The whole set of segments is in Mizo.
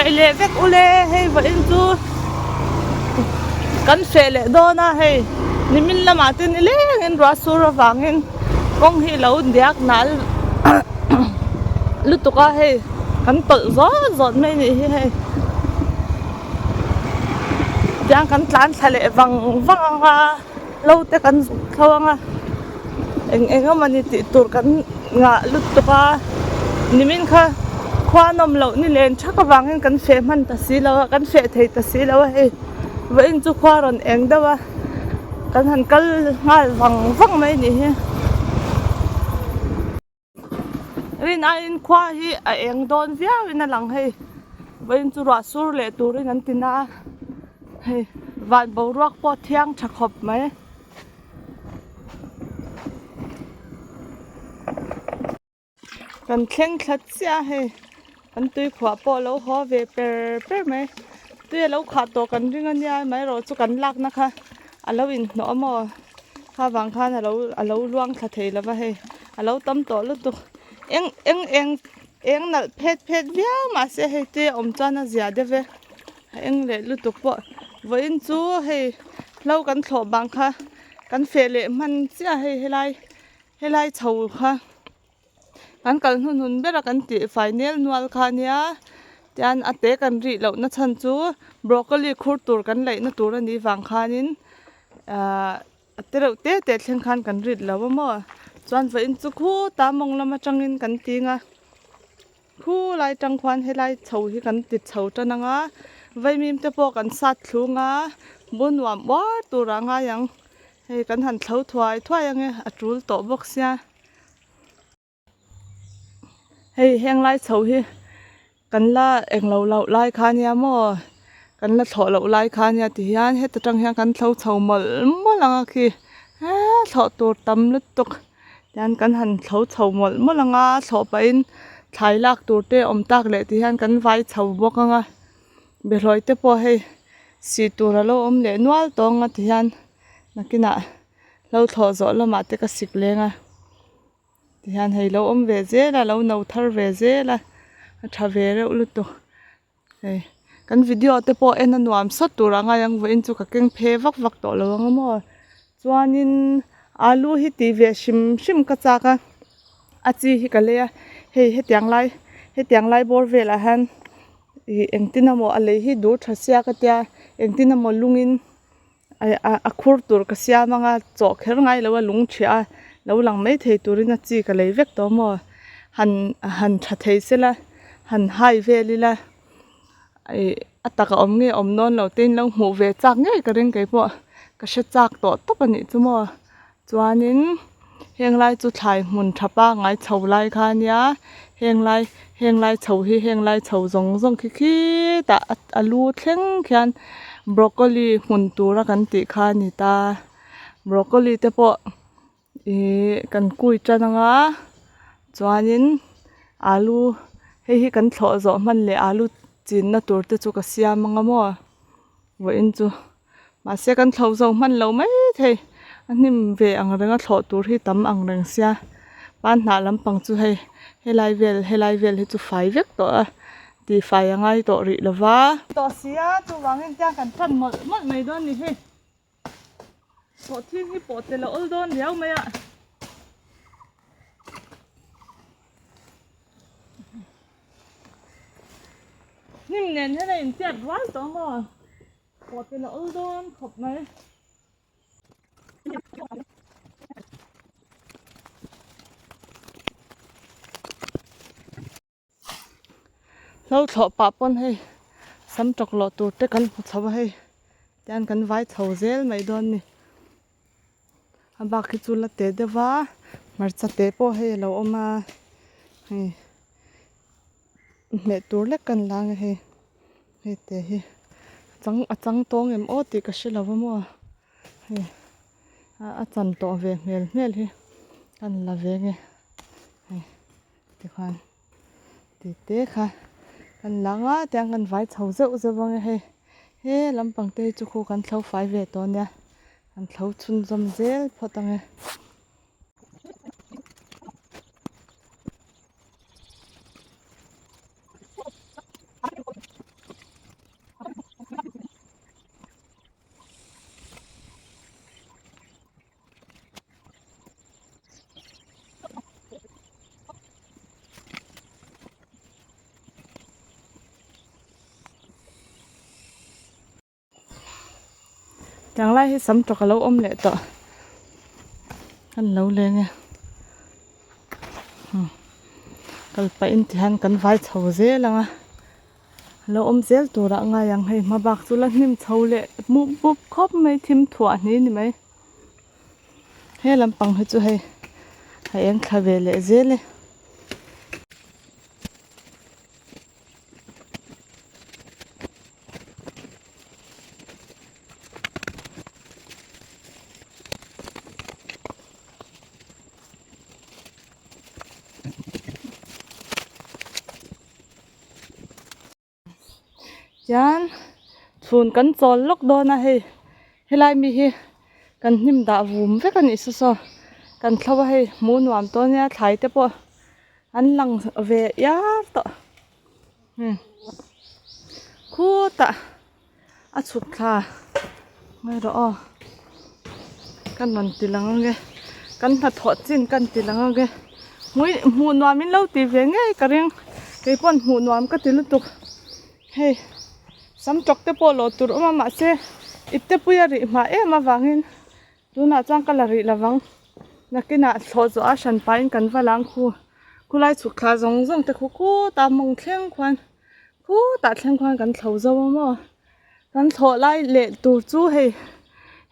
Chibai leh vek ule hei vawiin chu kan feh leh dawn a hei nimin lamah te nilengin ruah sur avangin kawng hi lo diak nal lutuk a hei kan tawlh zawt zawt mai a nih hi hei tiang kan tlan thla leh vang vang ang a lo te kan zuk thlo ang a eng eng emawni tih tur kan ngah lutuk a nimin kha khua nawm loh ni len thak avangin kan feh hman ta si lo a kan feh thei ta si lo a hei vawiin chu khua rawn eng deuh a kan han kal nghal vang vang mai a nih hi. Rin aiin khua hi a eng dawn viau in a lang hei vawiin chu ruah sur leh turin an ti na a hei van boruak pawh thiang tha khawp mai. Kan thleng thla chiah a hei kan tui khuah pawh a lo haw ve per per mai tui a lo khah tawh kan ring a nia amaherawh chu kan lakna kha a lo inhnawh a maw. Kha vang khan alo alo luang thla thei lova hei a lo tam tawh lutuk eng eng eng eng nalh phet phet viau mahse hei te a awm chuan a zia deuh e a eng leh lutuk pawh vawiin chu hei hlo kan thlawh bang kha kan feh leh hman chiah hei helai helai chho kha. Kan kal hnuhnun ber a kan tih fai nel nual kha ania tian a te kan rih loh na chhan chu broccoli khur tur kan laih na tur anih vang khanin ahh a te reuh te te thleng khan kan rit lo a maw chuan vawiin chu khutah mawng lam atangin kan ting a khulai atang khuan helai chho hi kan ti chho tan ang a vaimim te pawh kan sat thlung a bu nuam uar tur ah ngai ang hei kan han thlo thuai thuai ang e a tul tawh bawk sia. Hei heng lai chho hi kan la englo loh lai kha ania maw kan la thlawh loh lai kha ania ti hian heta tang hian kan thlo chho mawlh mawlh ang a khi heee thlawh tur tam lutuk tian kan han thlo chho mawlh mawlh ang a thlawh pahin thlai lak tur te awm tak leh ti hian kan vai chho bawk ang a behlawi te pawh hei sih tur alo awm leh nual tawh ang a ti hian nakinah hlo thlawh zawh lamah te ka sik leng a tihian hei lo awm ve zel a lo no thar ve zel a a tha ve reuh lutuk hei kan video te pawh en a nuam sawt tur a ngai ang vawiin chu ka keng phe vak vak tawh lo ang a maw chuanin alu hi tih ve hrim hrim ka chak a a chi hi ka lei a hei hetiang lai hetiang lai bawr velah hian ih engtin emaw a lei hi dur tha sia ka tia engtin emaw lungin. A khur tur ka siam anga chawh kher ngai lo a lung thiah a lo lang mai thei turin a chi ka lei vek tawh maw han han tha thei sela han hai vel ila ih a taka awm nge awm dawn lo te in lo hmuh ve chak ngei ka ring keipawh ka hre chak tawh tawp a nih chu maw chuanin heng lai chu thlai hmun tha pangngai chho lai kha ania heng lai heng lai chho hi heng lai chho zawng zawng khi khitah a lu thleng khian broccoli hmun tura kan tih kha a ni ta broccoli te pawh ihh kan kui tan anga chuanin alu hei hi kan thlawh zawh hman leh alu chinna tur te chu ka siam anga maw vawiin chu. Mahse kan thlo zo hman lo mai thei a hnim ve ang reng a thlawh tur hi tam ang reng sia pan hnah lampang chu hei helai vel helai vel hi chu fai vek tawh a tih fai a ngai tawh rih lova. Tawh si a chuvangin tiang kan tan mawlh mawlh mai dawn ni hei sawhthing hi pawh tel a awl dawn riau mai a. Hnim nen hian a intiat rual tawh a maw. Pawh tel a awl dawn khawp mai. Hlo thlawh pah pawn hei sam tawk loh tur te kan hmu chho a hei tian kan vai chho zel mai dawn a ni. A bak hi chu la teh deuh va hmarcha te pawh hei a lo awm a hei hmeh tur lek kan la ang a hei. Hei te hi a chang a chang tawng em aw tih ka hre lo va maw hei a chan tawh ve hmel hmel hi ka ni la ve nge hei tikhuan tih te kha kan la ang a tiang kan vai chho zeuh zeuh ang e hei he lampang te hi chu khu kan thlo fai ve tawh ania kan thlo chhunzawm zel phawt ang e. Tiang lai hi sam tawk a lo awm leh tawh kan lo leng e kal pah in tihian kan vai chho zel ang a lo awm zel turah a ngai ang hei hma bak chu la hnim chho leh mup mup khawp mai thim thuah hni ni mai he lampang hi chu hei a eng thla ve leh zel e. Tian chhun kan chawl lawk dawn a hei helai mi hi kan hnim dah vum vek a nih saw saw kan thlo a hei hmuh nuam tawh ania thlai te pawh an lang ve iar tawh khutah a chhuk thla ngai rawh aw ka rawn ti lang ange kan hnathawh chin kan ti lang ange hmui hmuh nuam in lo ti ve ngei ka ring keipawn hmuh nuam ka ti lutuk hei sam tawk te pawh lawh tur awm a mahse ipte pui a rih hma em avangin tunah chuan ka la rih lovang nakinah thlawh zawh a hran pahin kan va lang khu khulai chhuk thla zawng zawng te khu khutah mawng thleng khuan. Khutah thleng khuan kan thlo zo a maw kan thlawh lai leh tur chu hei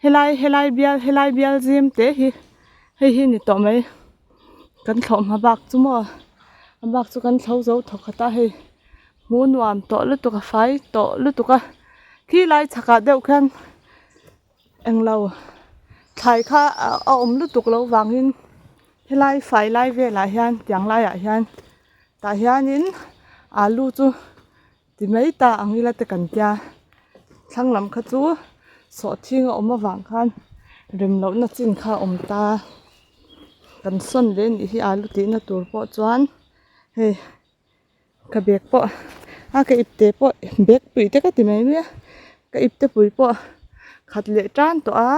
helai helai bial helai bial zim te hi hei hi ni tawh mai kan thlawh hma bak chu maw a bak chu kan thlo zo thawk khat a hei hmuh nuam tawh lutuk a fai tawh lutuk a khi lai chhakah deuh khian englo thlai kha a awm lutuk loh vangin helai fai lai velah hian tiang laiah hian. Tah hianin alu chu ti mai ta ang ila te kan tia thlang lam kha chu sawhthing a awm avang khan rem lohna chin kha a awm ta kan sawn leh anih hi alu tihna tur pawh chuan hei ka bag pawh a ka ipte pawh bag pui te ka ti mai mai a ka ipte pui pawh khat leh tan tawh a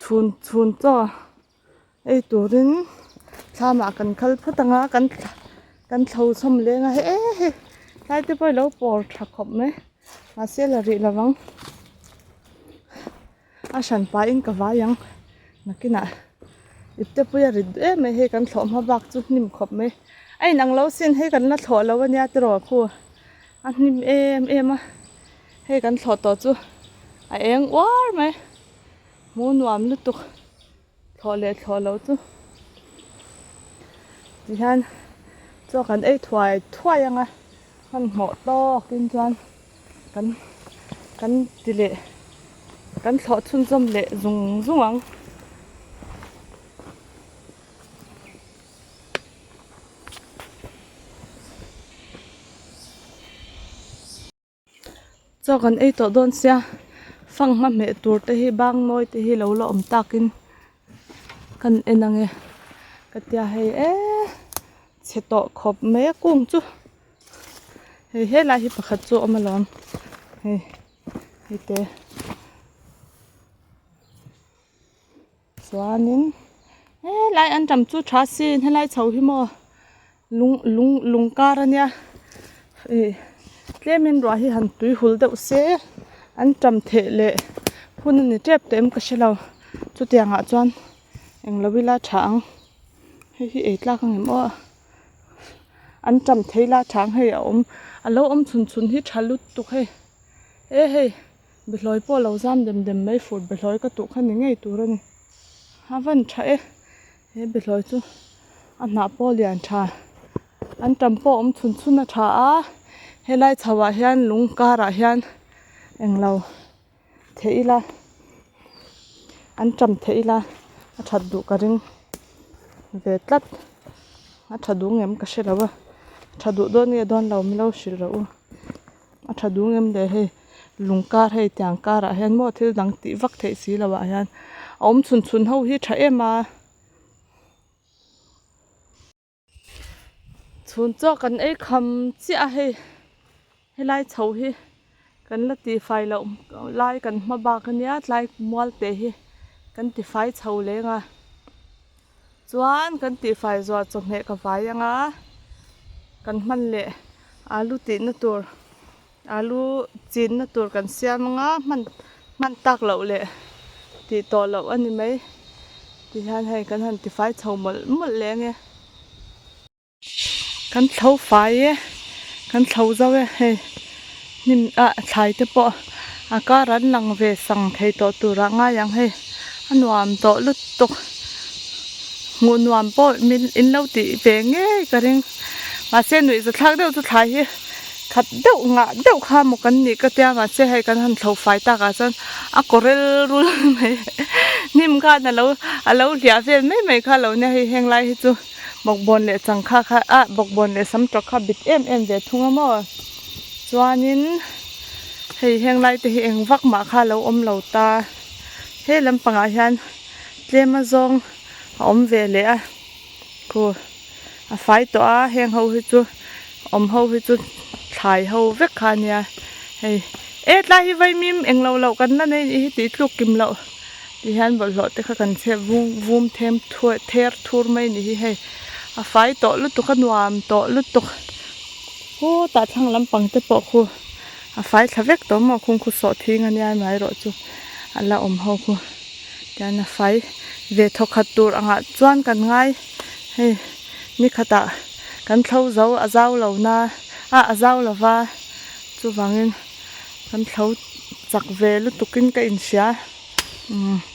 chhun chhun chaw. Ei turin thlamah kan kal phawt ang a kan kan thlo chhawm leng a he hei tlai te pawh hi lo pawr tha khawp mai mahse la rih lo vang a hran pahin ka vai ang nakinah ipte pui a rit duh em mai hei kan thlawh hma bak chu hnim khawp mai a inang lo sin hei kan la thlawh lo ania tiraw khu a hnim em em a hei kan thlawh tawh chu a eng uar mai hmuh nuam lutuk. Thlawh leh thlawh loh chu tihian chaw kan ei thuai thuai ang a hmanhmawh tawkin chuan kan kan ti leh kan thlawh chhunzawm leh zung zung ang. Chaw kan ei tawh dawn sia fanghma hmeh tur te hi bang nawi te hi lo la awm takin kan en ang e ka tia hei eee chhe tawh khawp mai a kung chu hei helai hi pakhat chu a awm alawm hei hei te. Chuanin helai an tam chu tha sin helai chho hi maw lung lung lung kar ania ih tlemin ruah hi han tui hul deuh se an tam theh leh hun a ni tep teh em ka hre lo chutiang ah chuan englo ila tha ang hei hi ei tlak ang em aw an tam thei la tha ang hei a awm a lo awm chhun chhun hi tha lutuk hei e hei. Behlawi pawh lo zam dem dem mai fur behlawi ka tuh kha ni ngei tur a ni. A van tha e, he behlawi chu a hnah pawh lian tha, an tam pawh awm chhun chhun a tha a, helai chho ah hian lung karah hian englo theih ila an tam theih ila a that duh ka ring ve tlat, a tha duh ngem ka hre lo a, tha duh dawn nge dawn lo min lo hrilh rawh u. A tha duh ngem le hei lung kar hei tiang karah hian maw thil dang tih vak theih si loh ah hian a awm chhun chhun ho hi tha em a. Chhun chaw kan ei kham chiah a hei helai chho hi kan la tihfai loh lai kan hma bak ania tlai mual te hi kan tifai chho leng a chuan kan tihfai zuah chawhmeh ka vai anga kan hman leh. Alu tihna tur alu chinna tur kan siam anga hman. Hman tak loh leh tih tawh loh a ni mai. Tihian hei kan han tifai chho mawlh mawlh leh ange. Kan thlo fai e, kan thlo zo e hei hnim ah thlai te pawh a kar an lang ve sang thei tawh turah ngai ang hei a nuam tawh lutuk hmuh nuam pawh min in lo tih ve ngei ka ring mahse nuih za thlak deuh chu thlai hi khat deuh ngah deuh kha maw kan nih ka tia mahse hei kan han thlo fai tak ah chuan a kaw rel rul mai hnim khan alo alo hliah vel mai mai kha alo nia hei heng lai hi chu. Bawkbawn leh changkha kha ah bawkbawn leh sam tawk kha bit em em ve thung a maw chuanin hei heng lai te hi eng vak mah kha a lo awm lo ta he lampangah hian tlem a zawng a awm ve leh a khu a fai tawh a heng ho hi chu awm ho hi chu thlai ho vek kha a nia hei e tlai hi vaimim englo loh kan la nei anih hi tih tluk kim loh. Ti hian bawlhhlawh te kha kan chhep vum vum them thuai ther thur mai ni hi hei a fai tawh lutuk a nuam tawh lutuk khutah thlang lampang te pawh khu a fai thla vek tawh maw khung khu sawh thing ania amaherawh chu a la awm ho khu tian a fai ve thawkhat tur angah chuan kan ngai hei ni khatah kan thlo zo a zau lo na a a zau lo va chuvangin kan thlo chak ve lutukin ka inhria. Umm.